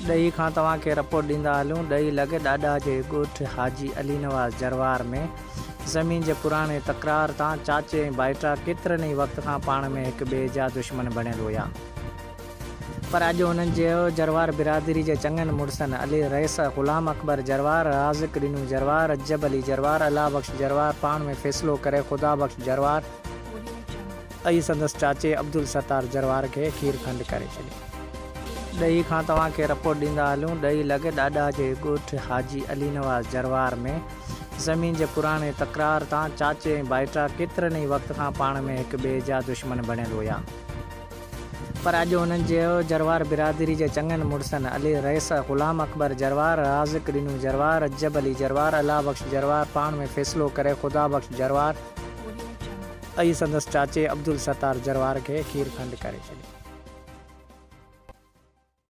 ڏهي کان توهان کي رپورٽ ڏيندا هلون، ڏهي لڳ ڏاڏا جي ڳوٺ حاجي علي نواز جروار ۾ زمين جي پراڻي تڪرار تان چاچي ۽ ڀائٽا ڪيترن ئي وقت کان پاڻ ۾ هڪ ٻئي جا دشمن بڻيل هيا. پر اڄ انهن جي جروار برادري جي چڱن مڙسن علي رئيس، غلام اڪبر جروار، رازق ڏنو جروار، رجب علي جروار، الله بخش جروار پاڻ ۾ فيصلو ڪري خدا بخش جروار ۽ سندس چاچي عبدالستار جروار کي کير کنڊ ڪري ڇڏيو. ڏهي کان توهان کي رپورٽ ڏيندا هلون، ڏهي لڳ ڏاڏا جي ڳوٺ حاجي علي نواز جروار ۾ زمين جي پراڻي تڪرار تان چاچي ۽ ڀائٽا ڪيترن ئي وقت کان پاڻ ۾ هڪ ٻئي جا دشمن بڻيل هيا. پر اڄ انهن جي جروار برادري جي چڱن مڙسن علي رئيس، غلام اڪبر جروار، رازق ڏنو جروار، رجب علي جروار، الله بخش جروار پاڻ ۾ فيصلو ڪري خدا بخش جروار ۽ سندس چاچي عبدالستار جروار کي کير کنڊ ڪري ڇڏيو.